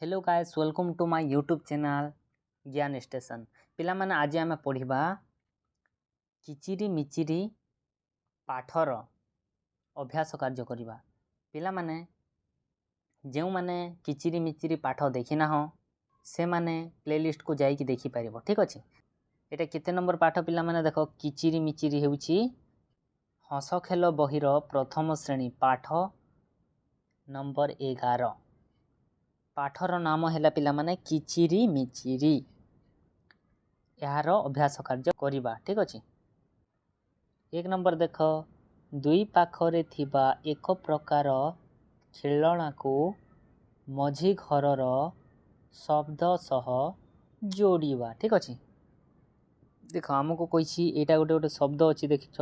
Hello guys, welcome to my YouTube channel ଜ୍ଞାନ station. ପିଲାମାନେ, ଆଜି ଆମେ ପଢ଼ିବା କିଚିରି ମିଚିରି ପାଠର ଅଭ୍ୟାସ କାର୍ଯ୍ୟ କରିବା। ପିଲାମାନେ, ଯେଉଁମାନେ କିଚିରି ମିଚିରି ପାଠ ଦେଖିନାହଁ, ସେମାନେ ପ୍ଲେଲିଷ୍ଟକୁ ଯାଇକି ଦେଖିପାରିବ। ଠିକ୍ ଅଛି? ଏଇଟା କେତେ ନମ୍ବର ପାଠ ପିଲାମାନେ? ଦେଖ, କିଚିରି ମିଚିରି ହେଉଛି ହସ ଖେଳ ବହିର ପ୍ରଥମ ଶ୍ରେଣୀ ପାଠ ନମ୍ବର 11। ପାଠର ନାମ ହେଲା ପିଲାମାନେ, କିଚିରି ମିଚିରି। ଏହାର ଅଭ୍ୟାସ କାର୍ଯ୍ୟ କରିବା। ଠିକ୍ ଅଛି? 1 ନମ୍ବର ଦେଖ, ଦୁଇ ପାଖରେ ଥିବା ଏକ ପ୍ରକାର ଖେଳଣାକୁ ମଝି ଘରର ଶବ୍ଦ ସହ ଯୋଡ଼ିବା। ଠିକ୍ ଅଛି? ଦେଖ, ଆମକୁ କହିଛି ଏଇଟା ଗୋଟେ ଗୋଟେ ଶବ୍ଦ ଅଛି, ଦେଖିଛ?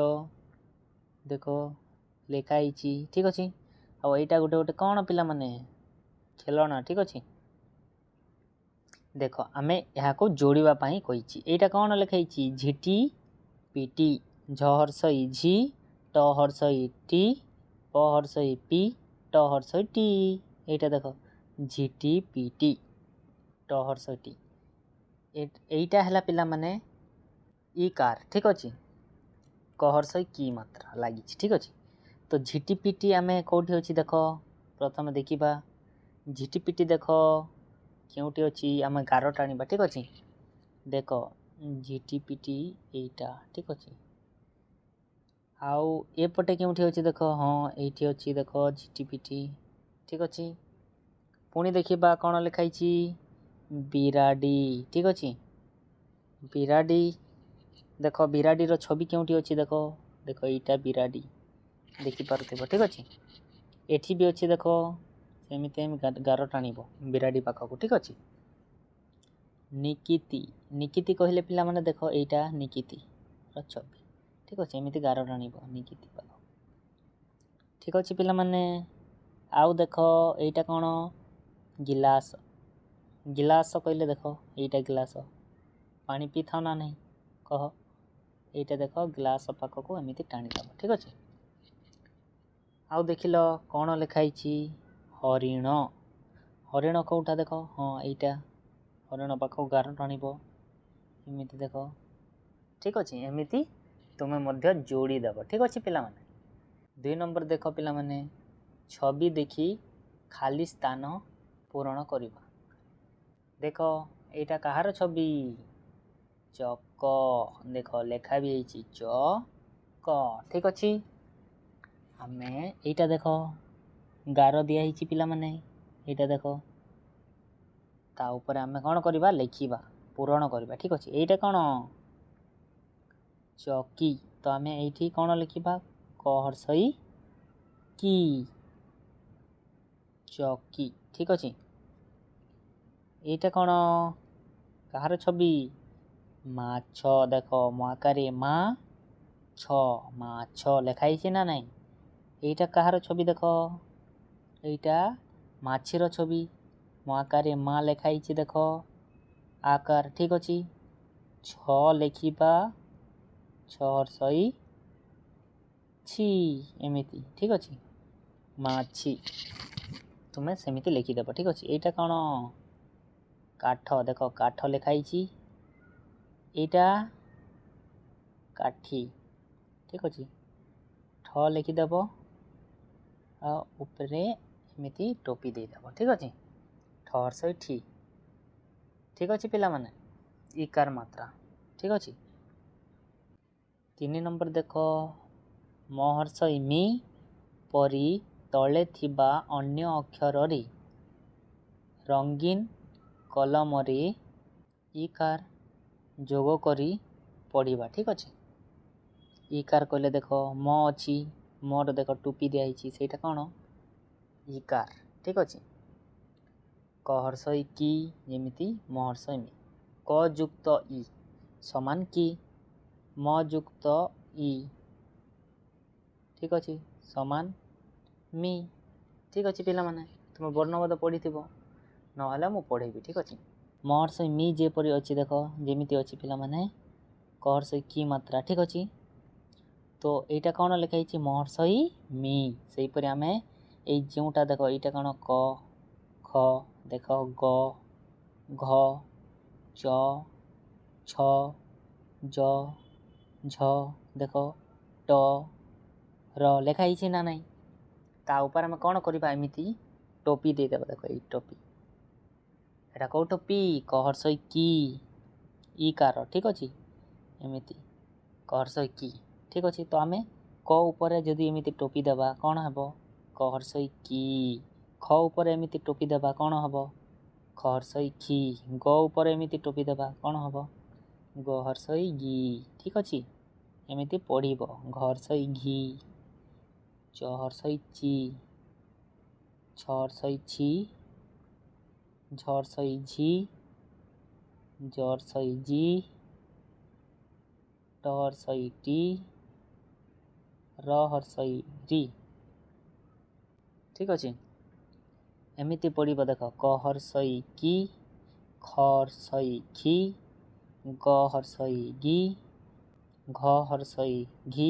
ଦେଖ, ଲେଖା ହେଇଛି। ଠିକ୍ ଅଛି? ଆଉ ଏଇଟା ଗୋଟେ ଗୋଟେ କ'ଣ ପିଲାମାନେ? ଖେଳଣା। ଠିକ୍ ଅଛି? ଦେଖ, ଆମେ ଏହାକୁ ଯୋଡ଼ିବା ପାଇଁ କହିଛି। ଏଇଟା କ'ଣ ଲେଖା ହେଇଛି? ଝିଟି ପିଟି। ଝ ହର୍ଷଇ ଝି, ଟ ହର୍ଷଇ ଟି, ପ ହର୍ଷଇ ପି, ଟ ହର୍ଷଇ ଟି। ଏଇଟା ଦେଖ, ଝିଟି ପିଟି, ଟ ହର୍ଷଇ ଟି। ଏଇଟା ହେଲା ପିଲାମାନେ ଇ କାର। ଠିକ୍ ଅଛି? କ ହର୍ଷଇ କି ମାତ୍ରା ଲାଗିଛି। ଠିକ୍ ଅଛି? ତ ଝିଟି ପିଟି ଆମେ କେଉଁଠି ଅଛି ଦେଖ, ପ୍ରଥମେ ଦେଖିବା। ଝିଟି ପିଟି ଦେଖ କେଉଁଠି ଅଛି, ଆମେ ଗାର ଟାଣିବା। ଠିକ୍ ଅଛି? ଦେଖ, ଝିଟି ପିଟି ଏଇଟା। ଠିକ୍ ଅଛି? ଆଉ ଏପଟେ କେଉଁଠି ଅଛି ଦେଖ। ହଁ, ଏଇଠି ଅଛି, ଦେଖ, ଝିଟି ପିଟି। ଠିକ୍ ଅଛି? ପୁଣି ଦେଖିବା କ'ଣ ଲେଖା ହେଇଛି, ବିରାଡ଼ି। ଠିକ୍ ଅଛି? ବିରାଡ଼ି ଦେଖ, ବିରାଡ଼ିର ଛବି କେଉଁଠି ଅଛି ଦେଖ। ଦେଖ, ଏଇଟା ବିରାଡ଼ି, ଦେଖିପାରୁଥିବ। ଠିକ୍ ଅଛି? ଏଠି ବି ଅଛି ଦେଖ। ସେମିତି ଆମେ ଗାର ଟାଣିବ ବିରାଡ଼ି ପାଖକୁ। ଠିକ୍ ଅଛି? ନିକିତି। ନିକିତି କହିଲେ ପିଲାମାନେ ଦେଖ, ଏଇଟା ନିକିତିର ଛବି। ଠିକ୍ ଅଛି? ଏମିତି ଗାର ଟାଣିବ ନିକିତି ପାଖକୁ। ଠିକ୍ ଅଛି ପିଲାମାନେ? ଆଉ ଦେଖ, ଏଇଟା କ'ଣ? ଗିଲାସ। ଗିଲାସ କହିଲେ ଦେଖ, ଏଇଟା ଗିଲାସ। ପାଣି ପିଇଥାଅ ନା ନାହିଁ କହ? ଏଇଟା ଦେଖ, ଗ୍ଲାସ ପାଖକୁ ଏମିତି ଟାଣିଦେବ। ଠିକ୍ ଅଛି? ଆଉ ଦେଖିଲ କ'ଣ ଲେଖା ହେଇଛି? ହରିଣ। ହରିଣ କେଉଁଟା ଦେଖ। ହଁ, ଏଇଟା ହରିଣ ପାଖକୁ ଗାର ଟାଣିବ ଏମିତି ଦେଖ। ଠିକ୍ ଅଛି? ଏମିତି ତୁମେ ମଧ୍ୟ ଯୋଡ଼ିଦେବ। ଠିକ୍ ଅଛି ପିଲାମାନେ? 2 ନମ୍ବର ଦେଖ ପିଲାମାନେ, ଛବି ଦେଖି ଖାଲି ସ୍ଥାନ ପୂରଣ କରିବା। ଦେଖ, ଏଇଟା କାହାର ଛବି? ଚକ। ଦେଖ, ଲେଖା ବି ହେଇଛି ଚ କ। ଠିକ୍ ଅଛି? ଆମେ ଏଇଟା ଦେଖ, ଗାର ଦିଆହେଇଛି ପିଲାମାନେ। ଏଇଟା ଦେଖ, ତା ଉପରେ ଆମେ କ'ଣ କରିବା? ଲେଖିବା, ପୂରଣ କରିବା। ଠିକ୍ ଅଛି? ଏଇଟା କ'ଣ? ଚକି। ତ ଆମେ ଏଇଠି କ'ଣ ଲେଖିବା? କ ହର୍ଷଇ କି, ଚକି। ଠିକ୍ ଅଛି? ଏଇଟା କ'ଣ? କାହାର ଛବି? ମାଛ। ଦେଖ, ମହାକାରେ ମା ଛ, ମାଛ ଲେଖା ହେଇଛି ନା ନାହିଁ? ଏଇଟା କାହାର ଛବି ଦେଖ। ଏଇଟା ମାଛିର ଛବି। ମହାକାରେ ମା ଲେଖା ହେଇଛି ଦେଖ, ଆକାର। ଠିକ୍ ଅଛି? ଛ ଲେଖିବା, ଛ ହର୍ଷଇ ଛି, ଏମିତି। ଠିକ୍ ଅଛି? ମାଛି ତୁମେ ସେମିତି ଲେଖିଦେବ। ଠିକ୍ ଅଛି? ଏଇଟା କ'ଣ? କାଠ। ଦେଖ, କାଠ ଲେଖା ହେଇଛି। ଏଇଟା କାଠି। ଠିକ୍ ଅଛି? ଠ ଲେଖିଦେବ ଆଉ ଉପରେ ଏମିତି ଟୋପି ଦେଇଦେବ। ଠିକ୍ ଅଛି? ଠ ହର୍ଷଇ ଠି। ଠିକ୍ ଅଛି ପିଲାମାନେ? ଇକାର ମାତ୍ରା। ଠିକ୍ ଅଛି? 3 ନମ୍ବର ଦେଖ, ମ ହର୍ଷଇ ମି ପରି ତଳେ ଥିବା ଅନ୍ୟ ଅକ୍ଷରରେ ରଙ୍ଗୀନ କଲମରେ ଇକାର ଯୋଗ କରି ପଢ଼ିବା। ଠିକ୍ ଅଛି? ଇକାର କହିଲେ ଦେଖ, ମ ଅଛି, ମୋର ଦେଖ ଟୋପି ଦିଆହେଇଛି, ସେଇଟା କ'ଣ? ଇକାର। ଠିକ୍ ଅଛି? କ ହର୍ଷଇ କି, ଯେମିତି ମ ହର୍ଷଇ ମି। କ ଯୁକ୍ତ ଇ ସମାନ କି, ମ ଯୁକ୍ତ ଇ, ଠିକ୍ ଅଛି, ସମାନ ମି। ଠିକ୍ ଅଛି ପିଲାମାନେ? ତୁମେ ବର୍ଣ୍ଣବୋଧ ପଢ଼ିଥିବ, ନହେଲେ ମୁଁ ପଢ଼େଇବି। ଠିକ୍ ଅଛି? ମ ହର୍ଷଇ ମି ଯେପରି ଅଛି, ଦେଖ, ଯେମିତି ଅଛି ପିଲାମାନେ, କ ହର୍ଷଇ କି ମାତ୍ରା। ଠିକ୍ ଅଛି? ତ ଏଇଟା କ'ଣ ଲେଖା ହେଇଛି? ମ ହର୍ଷଇ ମି। ସେହିପରି ଆମେ ଏଇ ଯେଉଁଟା ଦେଖ, ଏଇଟା କ'ଣ? କ, ଖ, ଦେଖ ଗ, ଘ, ଚ, ଛ, ଜ, ଝ, ଦେଖ ଟ, ର ଲେଖା ହେଇଛି ନା ନାହିଁ? ତା ଉପରେ ଆମେ କ'ଣ କରିବା? ଏମିତି ଟୋପି ଦେଇଦେବା। ଦେଖ ଏଇ ଟୋପି, ଏଇଟା କେଉଁ ଟୋପି? କ ହର୍ଷଇ କି, ଇ କାର, ଠିକ୍ ଅଛି। ଏମିତି କ ହର୍ଷଇ କି, ଠିକ୍ ଅଛି। ତ ଆମେ କ ଉପରେ ଯଦି ଏମିତି ଟୋପି ଦେବା କ'ଣ ହେବ? କ ହର୍ଷଇ କି। ଖ ଉପରେ ଏମିତି ଟୋପି ଦେବା କ'ଣ ହେବ? ଖ ହର୍ଷଇ ଖି। ଗ ଉପରେ ଏମିତି ଟୋପି ଦେବା କ'ଣ ହେବ? ଗ ହର୍ଷଇ ଗି, ଠିକ୍ ଅଛି। ଏମିତି ପଢ଼ିବ। ଘ ହର୍ଷଇ ଘି, ଚ ହର୍ଷଇ ଚି, ଛ ହର୍ଷଇ ଛି, ଝ ହର୍ଷଇ ଝି, ଜ ହର୍ଷଇ ଜି, ଟ ହର୍ଷଇ ଟି, ର ହର୍ଷଇ ରି, ଠିକ୍ ଅଛି। ଏମିତି ପଡ଼ିବ। ଦେଖ କ ହର୍ଷଇ କି, ଖ ହର୍ଷଇ ଖି, ଗ ହର୍ଷଇ ଗି, ଘ ହର୍ଷଇ ଘି,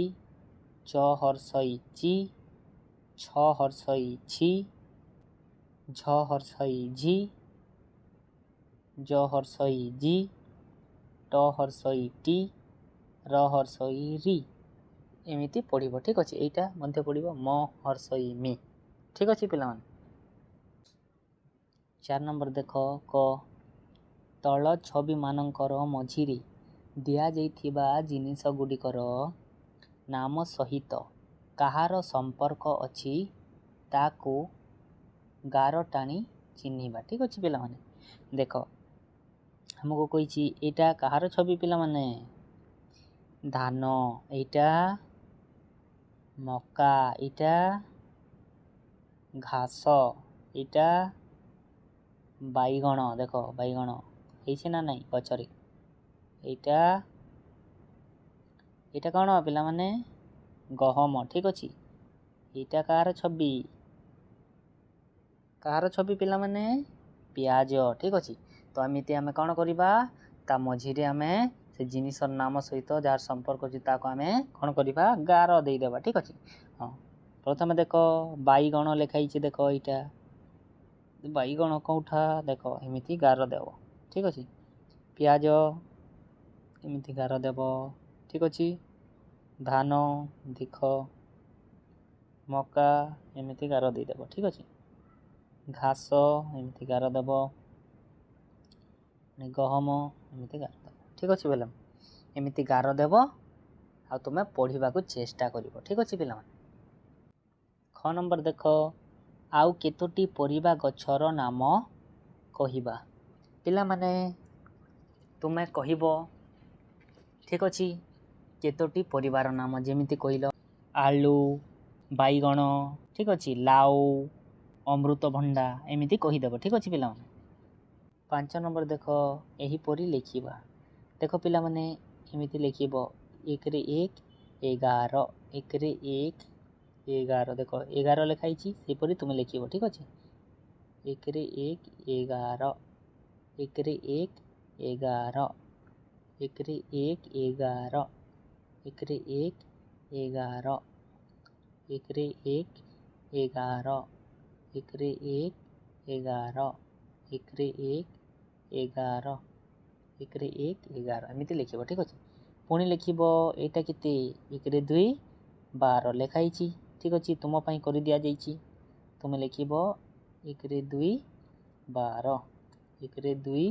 ଚ ହର୍ଷଇ ଚି, ଛ ହର୍ଷଇ ଛି, ଝ ହର୍ଷଇ ଝି, ଜ ହର୍ଷଇ ଜି, ଟ ହର୍ଷଇ ଟି, ର ହର୍ଷଇ ରି। ଏମିତି ପଢ଼ିବ, ଠିକ୍ ଅଛି। ଏଇଟା ମଧ୍ୟ ପଢ଼ିବ ମ ହର୍ଷଇ ମି, ଠିକ୍ ଅଛି ପିଲାମାନେ। 4 ନମ୍ବର ଦେଖ କ, ତଳ ଛବିମାନଙ୍କର ମଝିରେ ଦିଆଯାଇଥିବା ଜିନିଷ ଗୁଡ଼ିକର ନାମ ସହିତ କାହାର ସମ୍ପର୍କ ଅଛି ତାକୁ ଗାର ଟାଣି ଚିହ୍ନିବା, ଠିକ୍ ଅଛି ପିଲାମାନେ। ଦେଖ ଆମକୁ କହିଛି ଏଇଟା କାହାର ଛବି ପିଲାମାନେ? ଧାନ, ଏଇଟା ମକା, ଏଇଟା ଘାସ, ଏଇଟା ବାଇଗଣ। ଦେଖ ବାଇଗଣ ହେଇଛି ନା ନାହିଁ ଗଛରେ? ଏଇଟା ଏଇଟା କ'ଣ ପିଲାମାନେ? ଗହମ, ଠିକ୍ ଅଛି। ଏଇଟା କାହାର ଛବି? କାହାର ଛବି ପିଲାମାନେ? ପିଆଜ, ଠିକ୍ ଅଛି। ତ ଏମିତି ଆମେ କ'ଣ କରିବା? ତା ମଝିରେ ଆମେ ସେ ଜିନିଷର ନାମ ସହିତ ଯାହାର ସମ୍ପର୍କ ଅଛି ତାକୁ ଆମେ କ'ଣ କରିବା? ଗାର ଦେଇଦେବା, ଠିକ୍ ଅଛି। ହଁ, ପ୍ରଥମେ ଦେଖ ବାଇଗଣ ଲେଖା ହେଇଛି। ଦେଖ ଏଇଟା ବାଇଗଣ କେଉଁଠା? ଦେଖ ଏମିତି ଗାର ଦେବ, ଠିକ୍ ଅଛି। ପିଆଜ ଏମିତି ଗାର ଦେବ, ଠିକ୍ ଅଛି। ଧାନ ଦେଖ, ମକା ଏମିତି ଗାର ଦେଇଦେବ, ଠିକ୍ ଅଛି। ଘାସ ଏମିତି ଗାର ଦେବ, ଗହମ ଏମିତି ଗାର ଦେବ, ଠିକ୍ ଅଛି ପିଲାମାନେ। ଏମିତି ଗାର ଦେବ ଆଉ ତୁମେ ପଢ଼ିବାକୁ ଚେଷ୍ଟା କରିବ, ଠିକ୍ ଅଛି ପିଲାମାନେ। ଖ ନମ୍ବର ଦେଖ, ଆଉ କେତୋଟି ପରିବା ଗଛର ନାମ କହିବା। ପିଲାମାନେ ତୁମେ କହିବ, ଠିକ୍ ଅଛି, କେତୋଟି ପରିବାର ନାମ, ଯେମିତି କହିଲ ଆଳୁ, ବାଇଗଣ, ଠିକ୍ ଅଛି, ଲାଉ, ଅମୃତଭଣ୍ଡା, ଏମିତି କହିଦେବ, ଠିକ୍ ଅଛି ପିଲାମାନେ। 5 ନମ୍ବର ଦେଖ, ଏହିପରି ଲେଖିବା। ଦେଖ ପିଲାମାନେ ଏମିତି ଲେଖିବ 1 ରେ 1 11, 1 ରେ 1 11। ଦେଖ 11 ଲେଖା ହେଇଛି, ସେପରି ତୁମେ ଲେଖିବ, ଠିକ୍ ଅଛି। 1 ରେ 1 11, 1 ରେ 1 11, 1 ରେ 1 11, 1 ରେ 1 11, 1 ରେ 1 11, 1 ରେ 1 11, 1 ରେ 1 11, 1 ରେ 1 11, ଏମିତି ଲେଖିବ, ଠିକ୍ ଅଛି। ପୁଣି ଲେଖିବ ଏଇଟା କେତେ? 1 ରେ 2 12 ଲେଖା ହେଇଛି, ଠିକ୍ ଅଛି। ତୁମ ପାଇଁ କରିଦିଆଯାଇଛି। ତୁମେ ଲେଖିବ 1 ରେ 2 12, 1 ରେ 2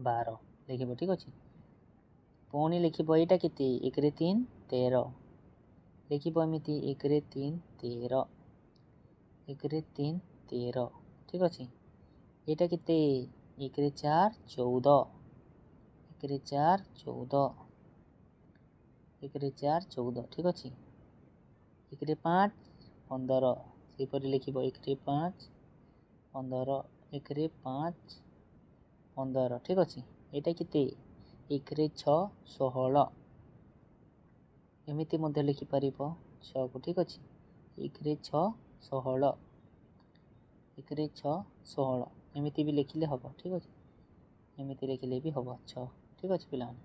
12 ଲେଖିବ, ଠିକ୍ ଅଛି। ପୁଣି ଲେଖିବ ଏଇଟା କେତେ? 1 ରେ 3 13 ଲେଖିବ ଏମିତି 1 ରେ 3 13, 1 ରେ 3 13, ଠିକ୍ ଅଛି। ଏଇଟା କେତେ? 1 ରେ 4 14, 1 ରେ 4 14, 1 ରେ 4 14, ଠିକ୍ ଅଛି। 1 ରେ 5 15, ସେହିପରି ଲେଖିବ 1 ରେ 5 15, 1 ରେ 5 15, ଠିକ୍ ଅଛି। ଏଇଟା କେତେ? 1 ରେ 6 16, ଏମିତି ମଧ୍ୟ ଲେଖିପାରିବ 6କୁ, ଠିକ୍ ଅଛି। 1 ରେ 6 16, 1 ରେ 6 16, ଏମିତି ବି ଲେଖିଲେ ହେବ, ଠିକ୍ ଅଛି। ଏମିତି ଲେଖିଲେ ବି ହେବ 6, ଠିକ୍ ଅଛି ପିଲାମାନେ।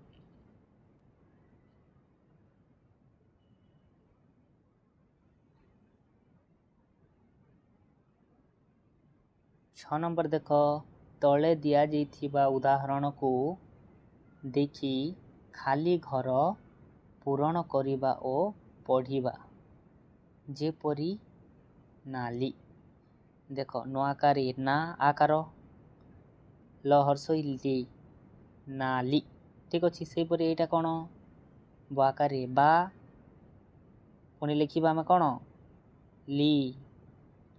6 6 ନମ୍ବର ଦେଖ, ତଳେ ଦିଆଯାଇଥିବା ଉଦାହରଣକୁ ଦେଖି ଖାଲି ଘର ପୂରଣ କରିବା ଓ ପଢ଼ିବା। ଯେପରି ନାଲି। ଦେଖ, ନୂଆକାରେ ନା ଆକାର, ଲ ହର୍ଷଇ ଲି, ନାଲି। ଠିକ୍ ଅଛି। ସେହିପରି ଏଇଟା କ'ଣ? ବାକାରେ ବା, ପୁଣି ଲେଖିବା ଆମେ କ'ଣ? ଲି,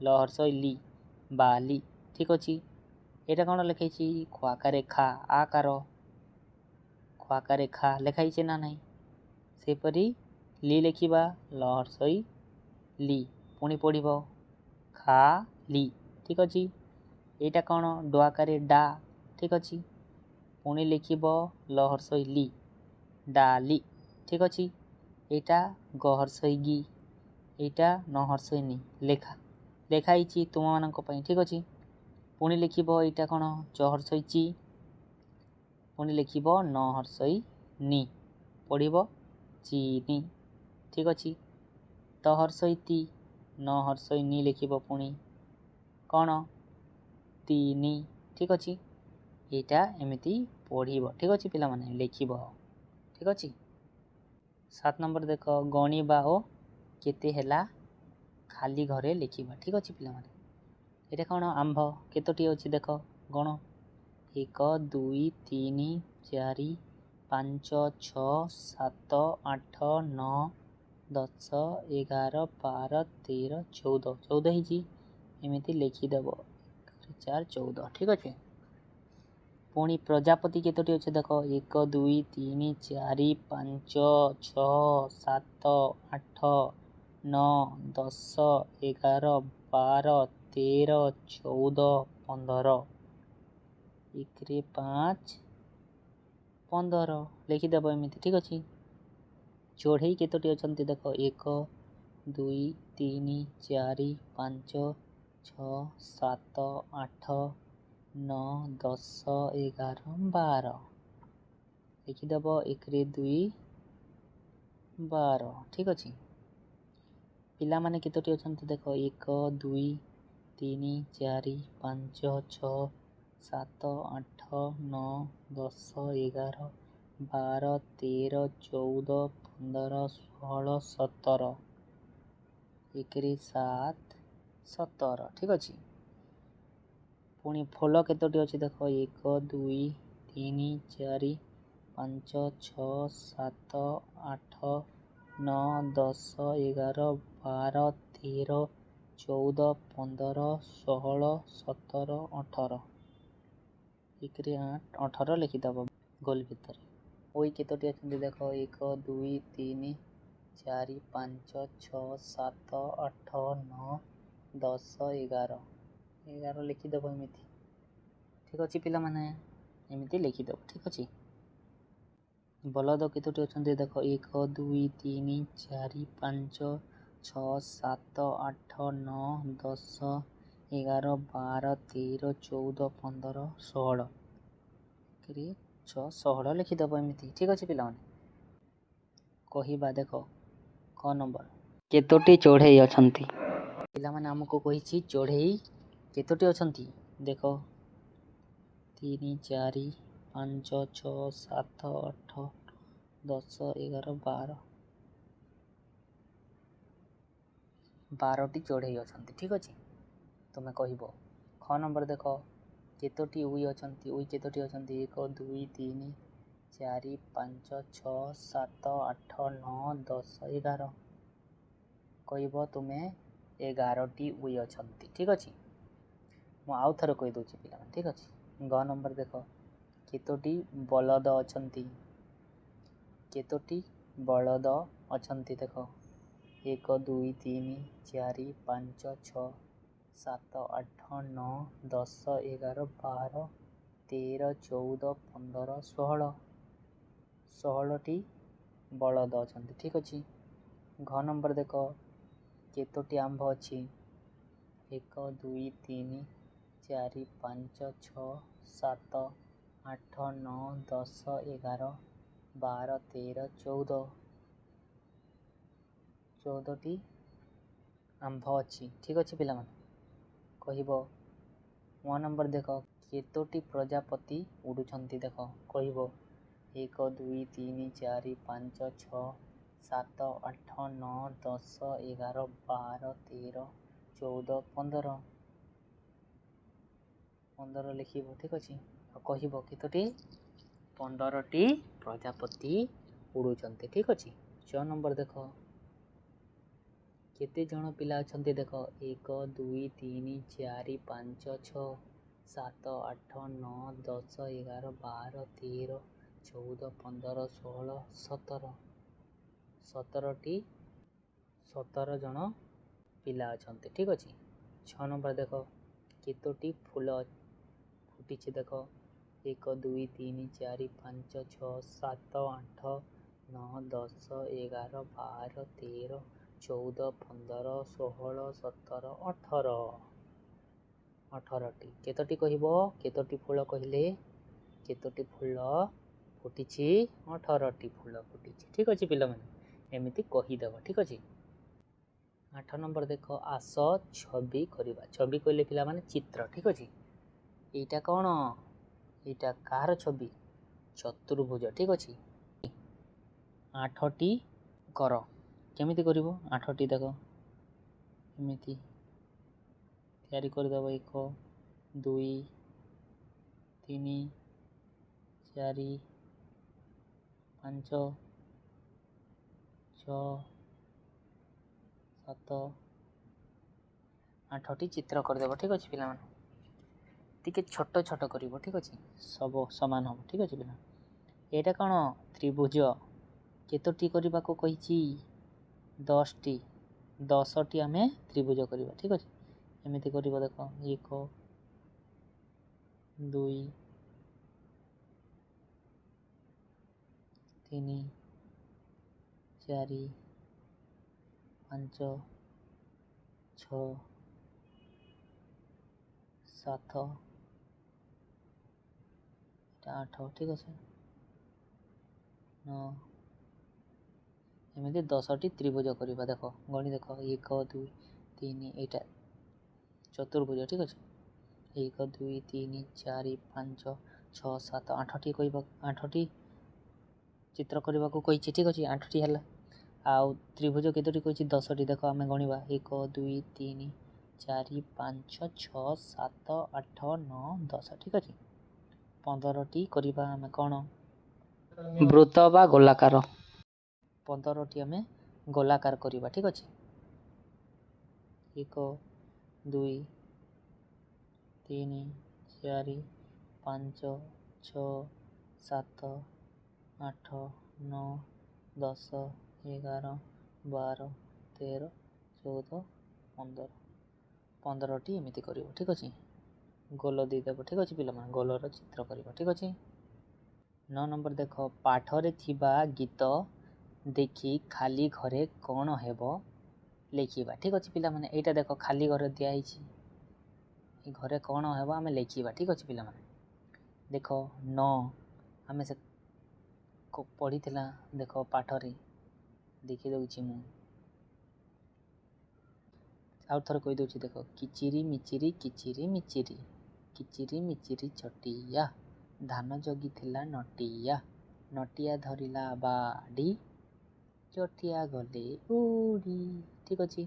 ଲ ହର୍ଷଇ ଲି, ବାଲି। ଠିକ୍ ଅଛି। ଏଇଟା କ'ଣ ଲେଖାଇଛି? ଖୁଆକାରେ ଖା ଆକାର, ଖୁଆକାରେ ଖା ଲେଖା ହେଇଛି ନା ନାହିଁ? ସେହିପରି ଲି ଲେଖିବା, ଲ ହର୍ଷଇ ଲି, ପୁଣି ପଢ଼ିବ ଖାଲି। ଠିକ୍ ଅଛି। ଏଇଟା କ'ଣ? ଡୁଆକାରେ ଡା। ଠିକ୍ ଅଛି। ପୁଣି ଲେଖିବ ଲ ହର୍ଷଇ ଲି, ଡାଲି। ଠିକ୍ ଅଛି। ଏଇଟା ଗ ହର୍ଷଇ ଗି, ଏଇଟା ନ ହର୍ଷଇ ନି, ଲେଖା ଲେଖା ହେଇଛି ତୁମମାନଙ୍କ ପାଇଁ। ଠିକ୍ ଅଛି। ପୁଣି ଲେଖିବ ଏଇଟା କ'ଣ? ଚ ହର୍ଷଇ ଚି, ପୁଣି ଲେଖିବ ନ ହର୍ଷଇ ନି, ପଢ଼ିବ ଚିନି। ଠିକ୍ ଅଛି। ତ ହର୍ଷଇ ତି, ନ ହର୍ଷଇ ନି ଲେଖିବ, ପୁଣି କ'ଣ? ତିନି। ଠିକ୍ ଅଛି। ଏଇଟା ଏମିତି ପଢ଼ିବ। ଠିକ୍ ଅଛି ପିଲାମାନେ, ଲେଖିବ। ଠିକ୍ ଅଛି। 7 ନମ୍ବର ଦେଖ, ଗଣିବା ଓ କେତେ ହେଲା ଖାଲି ଘରେ ଲେଖିବା। ଠିକ୍ ଅଛି ପିଲାମାନେ। ଏଇଟା କ'ଣ? ଆମ୍ଭ କେତୋଟି ଅଛି ଦେଖ, ଗଣ। 1, 2, 3, 4, 5, 6, 7, 8, 9, 10, 11, 12, 13, 14। 14 ହେଇଛି। ଏମିତି ଲେଖିଦେବ, 4, 14। ଠିକ୍ ଅଛି। ପୁଣି ପ୍ରଜାପତି କେତୋଟି ଅଛି ଦେଖ, 1, 2, 3, 4, 5, 6, 7, 8, 9, 10, 11, 12, 13, 14, 15। 1ରେ 5, 15 ଲେଖିଦେବ ଏମିତି। ଠିକ୍ ଅଛି। ଚଢ଼େଇ କେତୋଟି ଅଛନ୍ତି ଦେଖ, 1, 2, 3, 4, 5, 6, 7, 8, 9, 10, 11, 12 ଲେଖିଦେବ, 1ରେ 2, 12। ଠିକ୍ ଅଛି। ପିଲାମାନେ କେତୋଟି ଅଛନ୍ତି ଦେଖ, 1, 2, 3, 4, 5, 6, 7, 8, 9, 10, 11, 12, 13, 14, 15, 16, 17। 1ରେ 7, 17। ଠିକ୍ ଅଛି। ପୁଣି ଫୁଲ କେତୋଟି ଅଛି ଦେଖ, 1, 2, 3, 4, 5, 6, 7, 8, 9, 10, 11, 12, 13, 14, 15, 16, 17, 18। 1ରେ 8, 18 ଲେଖିଦେବ ଗୋଲ ଭିତରେ। ଓଇ କେତୋଟି ଅଛନ୍ତି ଦେଖ, 1, 2, 3, 4, 5, 6, 7, 8, 9, 10, 11, 11 ଲେଖିଦେବ ଏମିତି। ଠିକ୍ ଅଛି ପିଲାମାନେ, ଏମିତି ଲେଖିଦେବ। ଠିକ୍ ଅଛି। ବଲଦ କେତୋଟି ଅଛନ୍ତି ଦେଖ, 1, 2, 3, 4, 5, 6, 7, 8, 9, 10, 11, 12, 13, 14, 15, 16। 1ରେ 6, 16 ଲେଖିଦେବ ଏମିତି। ଠିକ୍ ଅଛି ପିଲାମାନେ। କହିବା ଦେଖ, କ ନମ୍ବର, କେତୋଟି ଚଢ଼େଇ ଅଛନ୍ତି? ପିଲାମାନେ, ଆମକୁ କହିଛି ଚଢ଼େଇ କେତୋଟି ଅଛନ୍ତି ଦେଖ, 3, 4, 5, 6, 7, 8, 10, 11, 12, 12ଟି ଚଢ଼େଇ ଅଛନ୍ତି। ଠିକ୍ ଅଛି, ତୁମେ କହିବ। ଖ ନମ୍ବର ଦେଖ, କେତୋଟି ଉଇ ଅଛନ୍ତି? ଉଇ କେତୋଟି ଅଛନ୍ତି? 1, 2, 3, 4, 5, 6, 7, 8, 9, 10, 11। କହିବ ତୁମେ 11ଟି ଉଇ ଅଛନ୍ତି। ଠିକ୍ ଅଛି, ମୁଁ ଆଉ ଥରେ କହିଦେଉଛି ପିଲାମାନେ। ଠିକ୍ ଅଛି। ଗ ନମ୍ବର ଦେଖ, କେତୋଟି ବଳଦ ଅଛନ୍ତି? କେତୋଟି ବଳଦ ଅଛନ୍ତି ଦେଖ, 1, 2, 3, 4, 5, 6, 7, 8, 9, 10, 11, 12, 13, 14, 15, 16। 16ଟି ବଳଦ ଅଛନ୍ତି। ଠିକ୍ ଅଛି। ଘ ନମ୍ବର ଦେଖ, କେତୋଟି ଆମ୍ବ ଅଛି? 1, 2, 3, 4, 5, 6, 7, 8, 9, 10, 11, 12, 13, 14। 14ଟି ଆମ୍ବ ଅଛି। ଠିକ୍ ଅଛି ପିଲାମାନେ, କହିବ। 1 ନମ୍ବର ଦେଖ, କେତୋଟି ପ୍ରଜାପତି ଉଡ଼ୁଛନ୍ତି? ଦେଖ କହିବ 1 2 3 4 5 6 7 8 9 10 11 12 13 14 15। 15 ଲେଖିବ, ଠିକ୍ ଅଛି। ଆଉ କହିବ କେତୋଟି? 15ଟି ପ୍ରଜାପତି ଉଡ଼ୁଛନ୍ତି, ଠିକ୍ ଅଛି। 6 ନମ୍ବର ଦେଖ, କେତେ ଜଣ ପିଲା ଅଛନ୍ତି? ଦେଖ 1 2 3 4 5 6 7 8 9 10 11 12 13 14 15 16 17। 17ଟି, 17 ଜଣ ପିଲା ଅଛନ୍ତି, ଠିକ୍ ଅଛି। 6 ନମ୍ବର ଦେଖ, କେତୋଟି ଫୁଲ ଫୁଟିଛି? ଦେଖ 1 2 3 4 5 6 7 8 9 10 11 12 13 14 15 16 17 18। 18ଟି। କେତୋଟି କହିବ? କେତୋଟି ଫୁଲ କହିଲେ କେତୋଟି ଫୁଲ ଫୁଟିଛି? 18ଟି ଫୁଲ ଫୁଟିଛି, ଠିକ୍ ଅଛି ପିଲାମାନେ। ଏମିତି କହିଦେବ, ଠିକ୍ ଅଛି। 8 ନମ୍ବର ଦେଖ, ଆସ ଛବି କରିବା। ଛବି କହିଲେ ପିଲାମାନେ ଚିତ୍ର, ଠିକ୍ ଅଛି। ଏଇଟା କ'ଣ? ଏଇଟା କାହାର ଛବି? ଚତୁର୍ଭୁଜ, ଠିକ୍ ଅଛି। 8ଟି କର। କେମିତି କରିବ 8ଟି? ଦେଖ ଏମିତି ତିଆରି କରିଦେବ। 1 2 3 4 5 6 7 8ଟି ଚିତ୍ର କରିଦେବ, ଠିକ୍ ଅଛି ପିଲାମାନେ। ଟିକେ ଛୋଟ ଛୋଟ କରିବ, ଠିକ୍ ଅଛି, ସବୁ ସମାନ ହେବ, ଠିକ୍ ଅଛି ପିଲା। ଏଇଟା କ'ଣ? ତ୍ରିଭୁଜ। କେତୋଟି କରିବାକୁ କହିଛି? 10ଟି। 10ଟି ଆମେ ତ୍ରିଭୁଜ କରିବା, ଠିକ୍ ଅଛି। ଏମିତି କରିବ, ଦେଖ 1 2 3 4 5 6 7 8, ଠିକ୍ ଅଛି, 9। ଏମିତି 10ଟି ତ୍ରିଭୁଜ କରିବା। ଦେଖ ଗଣି ଦେଖ 1 2 3, ଏଇଟା ଚତୁର୍ଭୁଜ, ଠିକ୍ ଅଛି। 1 2 3 4 5 6 7 8ଟି କହିବ, 8ଟି ଚିତ୍ର କରିବାକୁ କହିଛି, ଠିକ୍ ଅଛି। 8ଟି ହେଲା। ଆଉ ତ୍ରିଭୁଜ କେତୋଟି କହିଛି? 10ଟି। ଦେଖ ଆମେ ଗଣିବା 1 2 3 4 5 6 7 8 9 10, ଠିକ୍ ଅଛି। 15ଟି କରିବା ଆମେ କ'ଣ? ବୃତ୍ତ ବା ଗୋଲାକାର। 15ଟି ଆମେ ଗୋଲାକାର କରିବା, ଠିକ୍ ଅଛି। 1 2 3 4 5 6 7 8 9 10 11 12 13 14 15। 15ଟି ଏମିତି କରିବ, ଠିକ୍ ଅଛି। ଗୋଲ ଦେଇଦେବ, ଠିକ୍ ଅଛି ପିଲାମାନେ, ଗୋଲର ଚିତ୍ର କରିବ, ଠିକ୍ ଅଛି। 9 ନମ୍ବର ଦେଖ, ପାଠରେ ଥିବା ଗୀତ ଦେଖି ଖାଲି ଘରେ କ'ଣ ହେବ ଲେଖିବା, ଠିକ୍ ଅଛି ପିଲାମାନେ। ଏଇଟା ଦେଖ ଖାଲି ଘରେ ଦିଆହେଇଛି, ଏ ଘରେ କ'ଣ ହେବ ଆମେ ଲେଖିବା, ଠିକ୍ ଅଛି ପିଲାମାନେ। ଦେଖ 9 ଆମେ ସେ ପଢ଼ିଥିଲା, ଦେଖ ପାଠରେ ଦେଖିଦେଉଛି ମୁଁ, ଆଉ ଥରେ କହିଦେଉଛି। ଦେଖ କିଚିରି ମିଚିରି କିଚିରି ମିଚିରି କିଚିରି ମିଚିରି ଚଟିଆ, ଧାନ ଜଗିଥିଲା ନଟିଆ, ନଟିଆ ଧରିଲା ବାଡ଼ି, ଚଟିଆ ଗଲେ ଉଡ଼ି, ଠିକ୍ ଅଛି।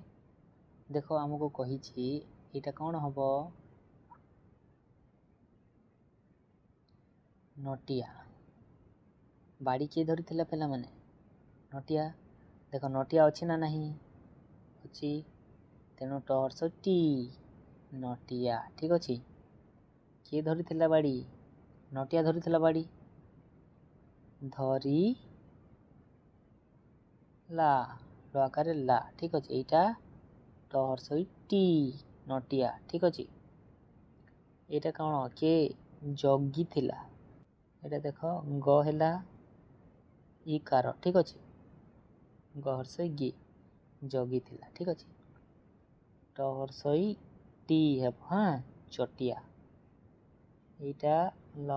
ଦେଖ ଆମକୁ କହିଛି ଏଇଟା କ'ଣ ହେବ? ନଟିଆ। ବାଡ଼ି କିଏ ଧରିଥିଲା ପିଲାମାନେ? ନଟିଆ। ଦେଖ ନଟିଆ ଅଛି ନା ନାହିଁ? ଅଛି, ତେଣୁ ଟର୍ସ ଟି, ନଟିଆ, ଠିକ୍ ଅଛି। କିଏ ଧରିଥିଲା ବାଡ଼ି? ନଟିଆ ଧରିଥିଲା ବାଡ଼ି। ଧରି ଲା, ଲ ଆକାରରେ ଲା, ଠିକ୍ ଅଛି। ଏଇଟା ଟର୍ସ ଟି, ନଟିଆ, ଠିକ୍ ଅଛି। ଏଇଟା କ'ଣ? କିଏ ଜଗିଥିଲା? ଏଇଟା ଦେଖ ଗ ହେଲା ଇକାର, ଠିକ୍ ଅଛି, ଗ ହର୍ଷଇ ଗି, ଜଗିଥିଲା, ଠିକ୍ ଅଛି। ଟ ହର୍ଷଇ ଟି ହେବ, ହଁ, ଚଟିଆ। ଏଇଟା ଲ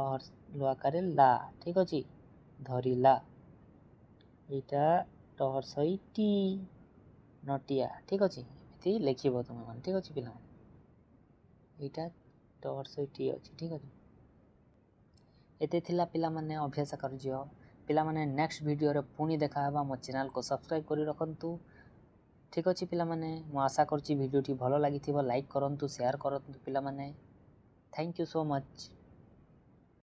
ଆକାରରେ ଲା, ଠିକ୍ ଅଛି, ଧରିଲା। ଏଇଟା ଟ ହର୍ଷଇ ଟି, ନଟିଆ, ଠିକ୍ ଅଛି। ଏମିତି ଲେଖିବ ତୁମେମାନେ, ଠିକ୍ ଅଛି ପିଲାମାନେ। ଏଇଟା ଟ ହର୍ଷଇ ଟି ଅଛି। ଠିକ୍ ଅଛି, ଏତେ ଥିଲା ପିଲାମାନେ ଅଭ୍ୟାସ କାର୍ଯ୍ୟ। ପିଲାମାନେ, ନେକ୍ସଟ ଭିଡ଼ିଓରେ ପୁଣି ଦେଖା ହେବା। ମୋ ଚ୍ୟାନେଲକୁ ସବସ୍କ୍ରାଇବ୍ କରି ରଖନ୍ତୁ। ଠିକ୍ ଅଛି ପିଲାମାନେ, ମୁଁ ଆଶା କରୁଛି ଭିଡ଼ିଓଟି ଭଲ ଲାଗିଥିବ। ଲାଇକ୍ କରନ୍ତୁ, ସେୟାର କରନ୍ତୁ ପିଲାମାନେ। Thank you so much.